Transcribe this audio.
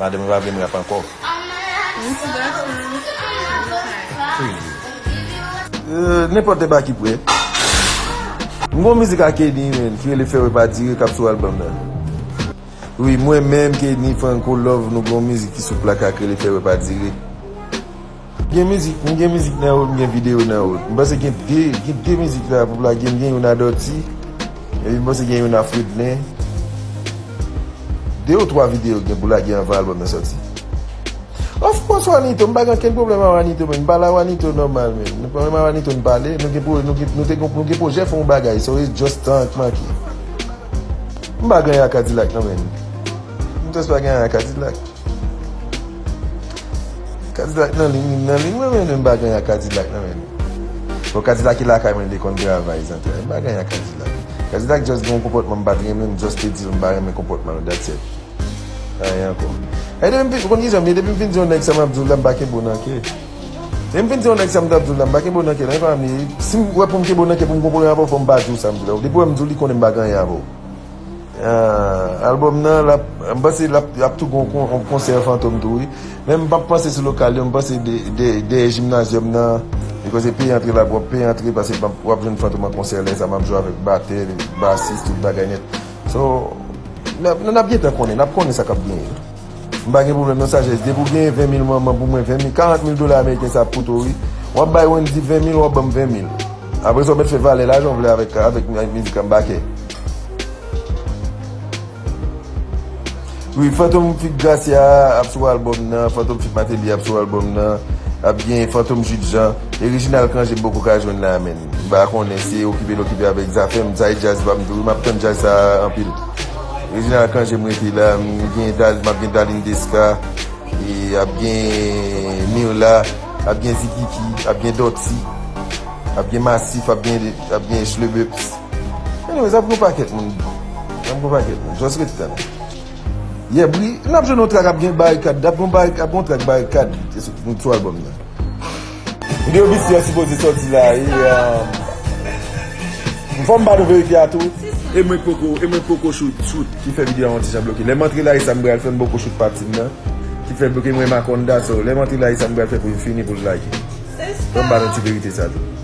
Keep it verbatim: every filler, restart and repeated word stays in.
Madanm mwen pa vle m rap ankò. Nenpòt te ba ki prè. M gon mizik a Kenny, men, ki rele Fè Repa Dire, k ap sou albòm nan. Wi, mwen menm, Kenny, Franco Love, nou gon mizik ki sou plak la k rele Fè Repa Dire. Gen mizik, m gen mizik nan wout, m gen videyo nan wout. M panse gen de, gen de mizik la pou lage, m gen youn a Dutty, epi m panse gen youn a Fredlin. De ou twa videyo gen pou lage anvan albòm nan sòti. Of course, Wanito, m pa gen okenn pwoblèm a Wanito, men m pale a Wanito nòmal, men. Nou pwoblèm a Wanito, n pale, nou gen, nou gen, nou te, nou gen pwojè fè yon bagay, so it's just tan k manke. M pa gen a Kadilak, non, men. M just pa gen a Kadilak. Kadilak nan liy, li nan liy mwen, men m pa gen a Kadilak nan men. Bon, Kadilak ki lakay mwen, li konn travay, zantray. M pa gen a Kadilak. Kadilak just gen yon konpòtman m pa t renmen, m just te di l m pa renmen konpòtman l, that's it. Anyen ankò. E depi m fin, ou konn ki jan m ye, depi m fin di yon nèg sa m ap di w la, m pa kenbe w nan kè. Depi m fin di yon nèg sa m t ap di w la, m pa kenbe w nan kè, non, e pa m li ye. Si m wè pou m kenbe w nan kè, pou m konprann avè w, fò m pa di w sa m di w la. Depi w wè m di w li, konnen m pa gen anyen avè w. Ah, albòm nan, l ap, m panse l ap, l ap tou gon kon-, yon konsè Fantom tou, wi. Men m p ap panse sou lokal yo, m panse de, de, dèyè Gymnasium nan, e koze peye antre la, w ap peye antre, paske w ap, w ap jwenn Fantom an konsè lè sa, m ap jwe avèk batè, basis, tout bagay nèt. So, n ap, n ap gentan konnen, n ap konnen sa k ap genyen. M pa gen pwoblèm non, Sajès. Depi w genyen ven mil manman pou mwen, ven mil, karant mil dola ameriken sa ap koute w, wi. W ap bay Wendy ven mil, w ap ban m ven mil. Apre sa, w mèt fè valè lajan w vle avèk, avèk mizik an bakè. Wi, Fantom feat Gracia ap sou albòm nan, Fantom feat Martelly ap sou albòm nan, ap gen Fantom Jude Jean, e Reginald Cangé m poko ka jwenn la, menn. M pa konnen, se okipe l okipe avèk zafè m, sa e djaz pa m tou, m ap tann djaz sa anpil. Reginald Cangé m rete la, m gen Dal-, m ap gen Darline Desca, e ap gen Mirla, ap gen Ziggy, ap gen Dutty, ap gen Massif, ap gen, ap gen Shlebeps. Anyways, ap gen yon pakèt moun. Ap gen yon pakèt moun. Just ret tann. Yeah, bri, n ap jwenn yon trak ap gen barikad, ap gen yon barik-, ap gen yon trak barikad sou, sou albòm nan. Videyo Bisti an sipoze sòti la, e, um, fò m ba nou verite a tou. E mwen poko, e mwen poko shoot, shoot, ki fè videyo a yon ti jan bloke. Lè m antre la, e sa m pral fè, m poko shoot pati m nan. Ki fè bloke mwen Makonda, so, lè m antre la, e sa m pral fè pou l fini, pou l lage. Fò m ba nou ti verite sa tou.